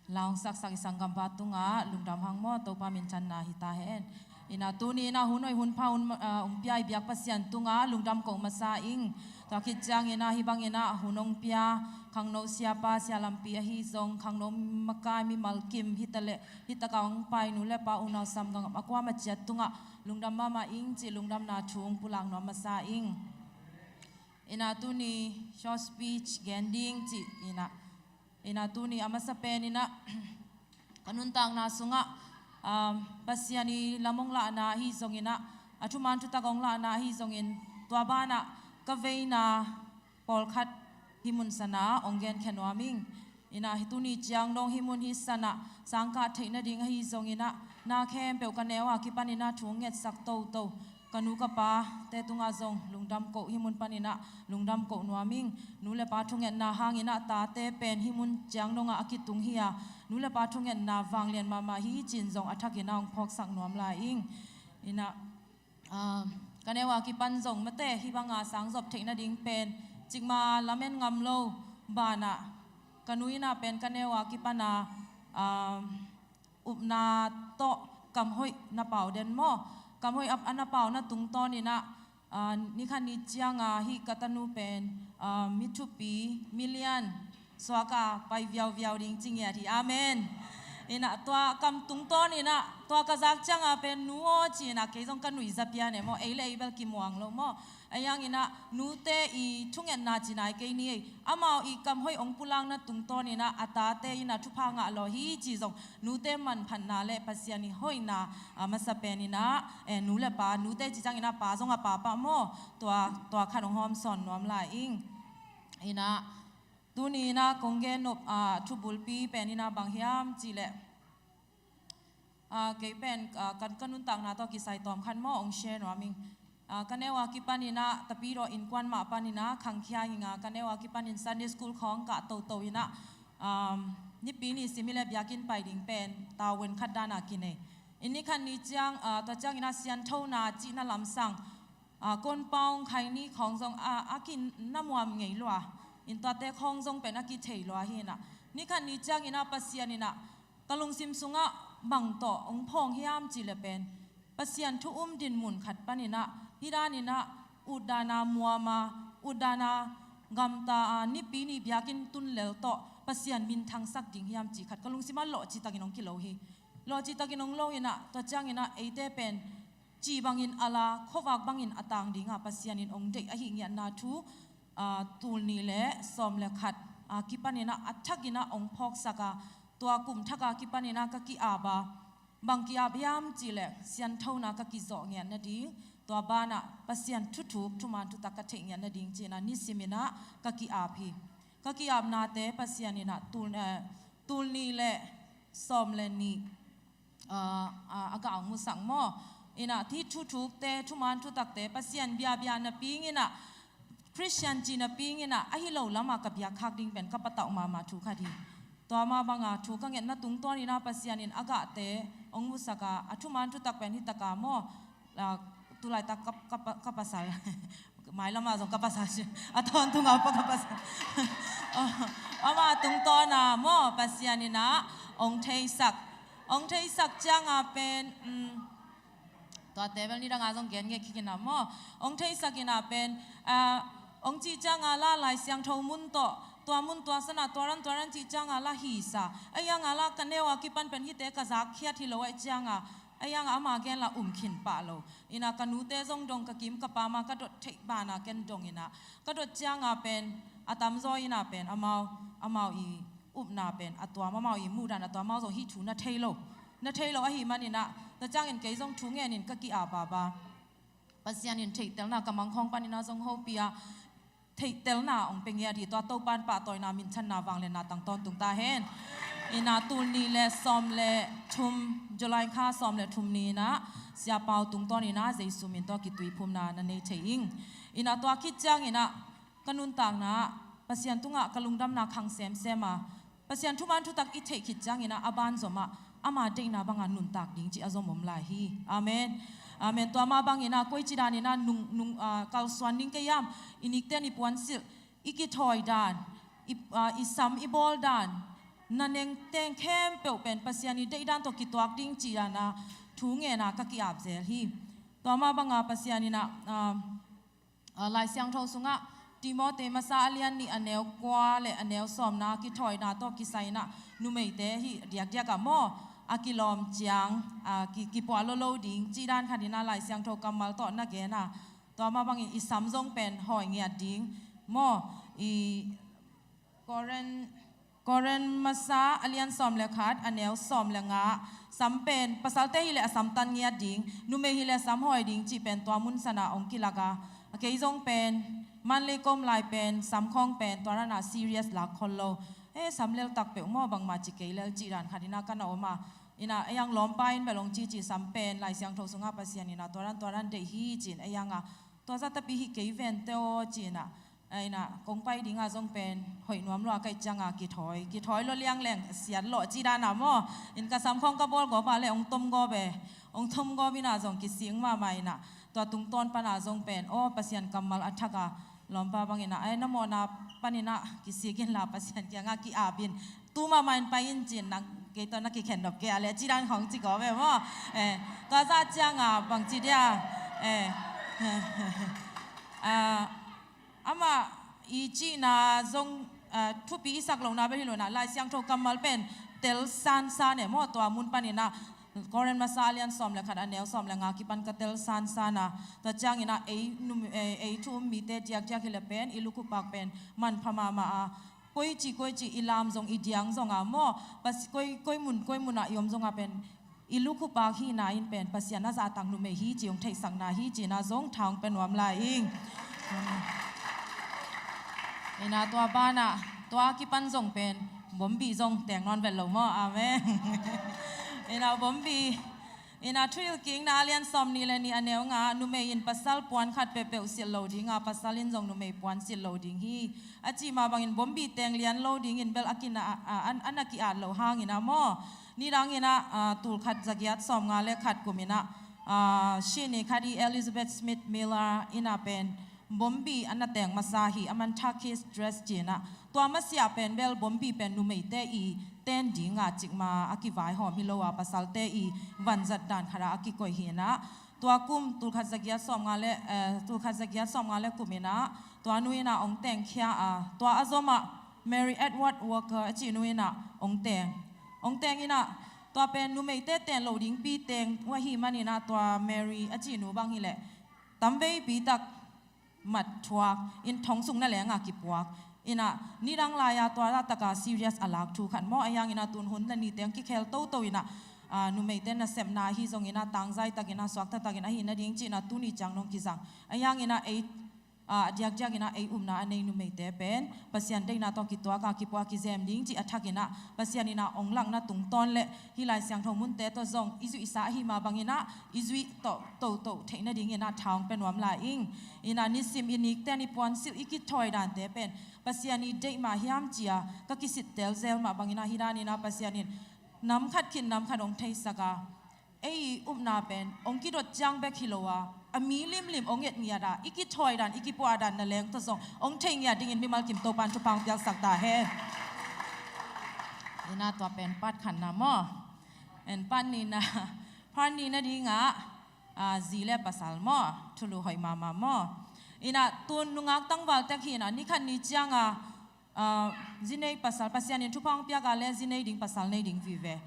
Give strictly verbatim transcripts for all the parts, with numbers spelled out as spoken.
Langsaksak i sanggampa tungah lungdam hang maw, Topa minthanna hi ta hen. Ina tuni ina hun hoih hun pha hun, ah, hong pia i biak Pasian tungah lungdam ko masa ing. Tua khit ciang ina hih bang ina hun hong pia khangno siapa, sia lampi ahi zong, khangno makai, mimal kim hi ta leh, hih takah hong pai nu le pa, unau samgam a kuamah ciat tungah lungdam mahmah ing cih lungdamna thu hong pulak nuam masa ing. Ina tuni short speech gen ding cih ina, ina tuni a masa pen ina ka nuntakna sungah, um, Pasian i lam hong lahna ahi zong ina, a thuman thutak hong lahna ahi zongin, tua banah ka veina pawlkhat hih mun sanah hong genkhia nuam ing. Ina hih tuni ciang dong hih mun hih sanah sangkah theih nading ahi zong ina, na khempeuh ka neu a kipan ina thu hong ngetsak toto ka nu ka pate tungah zong lungdam ko, hih mun pan ina lungdam ko nuam ing. Nu le pa thungetna hang ina tate pen hih mun ciang dongah a kitung hi a, nu le pa thungetna vanglian mahmah hi ci-in zong a thak ina hong phawksak nuam lai ing. Ina, ah, ka neu a kipan zong mate hih banga sang zop theih nading pen cikmah lamen ngam lo banah ka nu ina pen ka neu a kipan a, ah, upna tawh kam hoih na pau den maw? Kam hoih a, a na pau na tungtawn ina, ah, ni khat ni cianga hih ka tanu pen, ah, mi thupi, mi lian suaka pai viauviau ding ci ngiat hi. Amen. Ina tua kam tungtawn ina tua ka zak cianga pen nu aw ci ina kei zong ka nuihza pian e maw, ei le ei bel kimuang lo maw? Ahi hang ina nute i thungetna ci nai kei ni ei. Amau i kam hoih hong pulakna tungtawn ina a tate ina thupha ngah lawh hi ci zong nute manphatna le Pasian i hoihna a masa pen ina, eh, nu le pa, nute ci ciang ina pa zong a pa pah maw, tua, tua khat hong hawmsawn nuam lai ing. Ina tuni ina kong gen nop, ah, thubulpi pen ina bang hiam cih leh, ah, kei pen, ah, kan ka nuntakna tawh kisai tawm khat maw hong share nuam ing. Ah, ka neu a kipan ina Tapidaw innkuan mah pan ina khangkhia hi ing a, ka neu a kipan in Sunday school khawng kah toto ina, um, Nipi ni sim i le biakinn pai ding pen tavuan khat dana kinei. Ina ni khat ni ciang, ah, tua ciang ina sianthona cihna lamsang, ah, compound khaini khawng zong a, a kina muam ngei lua. Ina tuate khawng zong pen a kithei lua hi ina. Ni khat ni ciang ina Pasian ina ka lungsim sungah bang tawh hong phawng hiam cih le pen Pasian thu um din mun khat pan ina, hih dan ina utdana muama, utdana gamta a, Nipi ni biakinn tun lel tawh Pasian minthangsak ding hiam cih khat ka lungsim ah lawhci takin hong kilo hi. Lawhci takin hong lo ina, tua ciang ina eite pen ci bangin a la, khuavak bangin a tang dinga Pasian in hong deih ahi ngiatna thu, ah, tul nih le sawm le khat, ah, kipan ina a thak ina hong phawksak a, tua kum thak a kipan ina ka ki-ap a, bang ki-ap hiam cih leh sianthona ka kizawh ngiat nading, tua banah Pasian thuthuk thuman thutak ka theih ngiat nading ci ina nisim ina ka ki-ap hi. Ka ki-apnate Pasian ina tul, eh, tul nih le sawm le nih, ah, ah, a gah hong musak maw? Ina hih thuthukte, thuman thutakte Pasian biabia napi ing ina, Khristian cih napi ing ina, ahi lo lama ka biakkhak ding pen ka patauh mahmah thu khat hi. Tua mah banga thu ka ngetna tungtawn ina Pasian in a gahte hong musak a, a thuman thutak pen hih taka maw? Ah, tulaitak ka, ka, ka pasal, mailam ah zong ka pasal si, a tawntung a pa ka pasal. Oh, ama tungtawn a maw Pasian ina hong theisak. Hong theisak cianga pen, um, tuate bel nidanga zong gen ngei kik ina maw? Hong theisak ina pen, ah, hong cih cianga la Lai Siangtho mun tawh, tua mun tua sana, tua ran tua ran cih cianga la hisa. Ahi hanga la ka neu a kipan pen hihte ka zakkhiat hi lo ahih cianga, ahi hanga ama gen la um khin pah lo. Ina ka nute zong dong, ka kim ka pam a ka dot theih bana ken dong ina, ka dot cianga pen a tamzaw ina pen amau, amau i upna pen a tuam, amau i muhdan a tuam, amau zong hih thu na thei lo, na thei lo ahih man ina, tua ciangin kei zong thu ngenin ka ki-ap a ba. Pasian in theihtelna ka mangkhawng pan ina zong hopih a, theihtelna hong pia ngiat hi. Tua Topa in pahtawina, minthanna, vangliatna tang tawntung ta hen. Ina tul nih le sawm le thum, July kha sawm le thum ni ina Sia Pau tungtawn ina Jesu min tawh kituiphumna na nei thei ing. Ina tua khit ciang ina ka nuntakna ah Pasian tungah ka lungdamna khang semsem a, Pasian thuman thutak i theih khit ciang ina a banzom ah ama deihna banga nuntak ding cih a zom om lai hi. Amen. Amen. Tua mah bang ina koici dan ina nung, nung, ah, kalsuan ding ka hiam, i nikten i puansilh, i kithawi dan, i, ah, i sam i bawl dan, na nengteng khempeuh pen Pasian i deihdan tawh kituak ding cih dana thu ngena ka ki-ap zel hi. Tua mah banga Pasian in ah, ah, ah, Lai Siangtho sungah Timothy masa a lian nih a neu kua le a neu sawmna kithawina tawh kisai in ah numeite hih diakdiak ah maw a kilawm ciang, ah, ki, kipuah lolo ding cih dan khat in ah Lai Siangtho kammal tawh na gen a, tua mah bangin i sam zong pen hawi ngiat ding maw, i Korin, Korin masa a lian sawm le khat a neu sawm le nga, sam pen pasalte hileh a sam tan ngiat ding, numei hileh sam hawi ding cih pen tua mun sana hong kilak a, a kei zong pen manlei kom lai pen sam khawng pen tua dana serious lak khol lo. Eh, sam lel tak peuh maw bangmah ci kei lel cih dan khat in ah ka na om a, in ah ei ang lawmpa in bel hong cici sam pen Lai Siangtho sungah Pasian in ah tua dan tua dan deih hi ci-in ei ang a, tua zah tapi hi kei vente aw ci-in ah, in ah kong pai dingah zong pen hoih nuam lua ka hih cianga kithawi, kithawi lo liang leng siat lawh cih dana maw, in ka sam khawng ka bawl gawp ah le hong tom gawp e, hong tom gawp in ah zong kising mahmah in ah tua tungtawn pana zong pen aw Pasian kammal a thak a lawmpa bangin ah, ai, na mawhna panin ah kisik inla Pasian kiangah ki-ap in, tu mahmah in pai in ci-in nang kei tawh na kikhen nop kei a le cih dan khawng ci gawp e maw. Eh, tua zah cianga bangci dia, eh, ah, amah i cihna zong, ah, thupi i sak lohna bel hi lo in ah Lai Siangtho kammal pen tel sansan e maw, tua mun panin ah Korin masa a lian sawm le khat a neu sawm le nga kipan ka tel sansan a, tua ciangin ah ei num, eh, ei thu um mite diakdiak hileh pen i lukhupak pen manpha mahmah a, koici koici i lam zong i diang zong a maw, pas, koi, koi mun koi mun ah i om zong a pen i lukhupak hihna in pen Pasian a zahtak numei hi ci hong theihsakna hi ci-in ah zong tha hong pia nuam lai ing. In ah tua banah tua kipan zong pen bombi zong teng nawn vet lo maw. Amen. In ah bombi, in ah Thuhilhkikna a lian sawm nih le nih a neu nga, numei in pasal puan khat peuhpeuh silh lo ding a, pasal in zong numei puan silh lo ding hi, a cih mah bangin bombi teng lian lo dingin bel a kina, a, a, a na ki-at loh hangin ah maw. Nidangin ah, ah, tul khat zagiat sawmnga le khat kumin ah, ah, Sydney khat i Elizabeth Smith Miller in ah pen bombi a na teng masa hi, a man Turkish dress ci-in ah. Tua masiah pen bel bombi pen numeite i ten dinga cikmah a kivaihawm hi lo a, pasalte i vanzat dan khat ah a kikoih hi in ah. Tua kum tul khat zagiat sawmnga le, eh, tul khat zagiat sawmnga le kumin ah tua nu in ah hong tengkhia a, tua a zomah Mary Edward Walker a cih nu in ah hong teng, hong teng in ah tua pen numeite ten loh dingpi teng uh ahih manin ah tua Mary a cih nu bang hileh tamveipi tak mat thuak in thong sung na lengah kipuak. In ah nidang lai-a tua lahtaka serious a lak thu khat maw, a hiangin ah tun hun na niteng kikhel toto in ah, ah, numeite nasepna ahi zongin ah tangzai takin ah suakta takin ahi nading ci-in ah tuni ciang dong kizang. A hiangin ah ei, ah, a diakdiakin ah ei upna a nei numeite pen Pasian deihna tawh kituaka kipuak kizem ding cih a thakin ah Pasian in ah hong lakna tungtawn le hih Lai Siangtho munte tawh zong i zuihsa ahi mah bangin ah i zuih tawh toto theih nadingin ah tha hong pia nuam lai ing. In ah nisim i nikten i puansilh i kithawi dante pen Pasian i deih mah hiam ci-a ka kisittel zel mah bangin ah hih danin ah Pasian in nam khat khit nam khat hong theisak a, ei i upna pen hong kidot ciang bek hi lo a, a mi limlim hong et ngiat a, i kithawi dan i kipuah dan na leng tawh zong hong thei ngiat dingin mimal kim Topan thupha hong piaksak ta hen. In ah tua pen part khatna maw. En part nihna, part nihna dingah, ah, zi le pasal maw, thulu hoih mahmah maw. In ah tun nungak tangval tek hi in ah nikhat ni cianga, ah, zi nei pasal, Pasian in thupha hong piak a le zi nei ding pasal nei ding vive.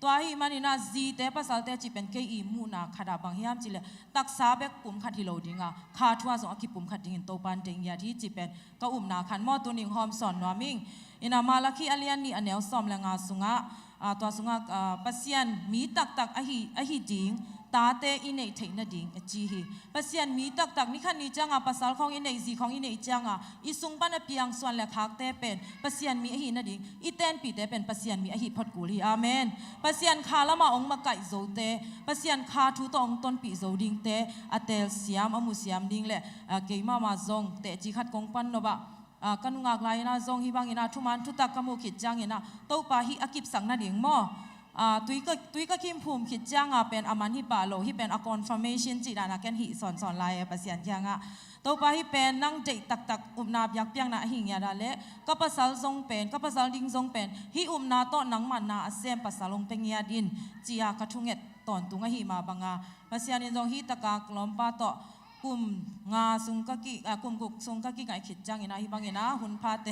Tua ahih manin ah zite pasalte cih pen kei i muhna khat ah bang hiam cih leh taksa bek pumkhat hi lo dinga, kha thu ah zong a kipumkhat dingin Topan deih ngiat hi cih pen ka upna khat maw, tuni hong hawmsawn nuam ing. In ah Malakhi a lian nih a neu sawm le nga sungah, ah, tua sungah, ah, Pasian mi taktak ahi, ahi ding tate i neih theih nading a ci hi. Pasian mi taktak, nikhat ni cianga pasal khawng i neih, zi khawng i neih cianga i sung pana piang suan le khakte pen Pasian mi ahi nading, i tenpihte pen Pasian mi ahi phot kul hi. Amen. Pasian kha lama hong makaih zote, Pasian kha thu tawh hong tonpih zo dingte a telsiam a musiam ding le, ah, kei mahmah zong tehci khat kong pan nop ah, ah, ka nungak lai-in ah zong hih bangin ah thuman thutak ka muh khit ciangin ah Topa hih a kipsak nading maw, Ah, tui ka, tui ka kimphum khit cianga pen a man hi pah lo, hih pen a confirmation cih dana ken hih sawnsawn lai e Pasian kiangah. Topa, hih pen nang deih taktak upna biakpiakna ahi ngiat a leh ka pasal zong pen, ka pasal ding zong pen hih upna tawh nangmah na a sem pasal hong pia ngiat in, ci-a ka thunget tawntung ahi mah banga, Pasian in zong hih taka lawmpa tawh kum nga sung ka ki, ah, kum guk sung ka kingaih khit ciangin ah hih bangin ah hun phate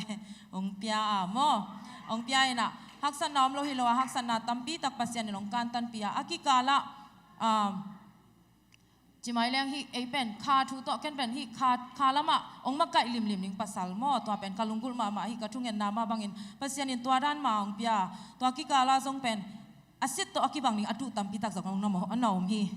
hong pia a maw. Hong pia in ah haksatna om lo hi lo a, haksatna tampi tak Pasian in hong kantanpih a, a kikal ah, ah, ci mai leng hih ei pen kha thu tawh ken pen hih kha, kha lamah hong makaih limlim ding pasal maw, tua pen ka lunggulh mahmah hi, ka thungetna mah bangin Pasian in tua dan mah hong pia. Tua kikal ah zong pen a sit tawh a kibang ding a tuh tampi tak zong hong na om, a na om hi.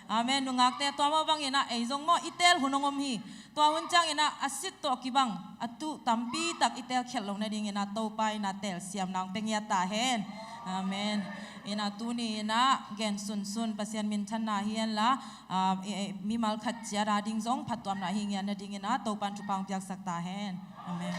Amen. Nungakte, tua mah bangin ah ei zong maw i teel hun hong om hi. Tua hun ciangin ah a sit tawh a kibang a tuh tampi tak i teel khialh loh nadingin ah Topa in ah teelsiamna hong pia ngiat ta hen. Amen. In ah tuni in ah gen sunsun Pasian minthanna hi henla, ah, i, i, mimal khat ciat a ding zong phattuamna hi ngiat nadingin ah Topa in thupha hong piaksak ta hen. Amen.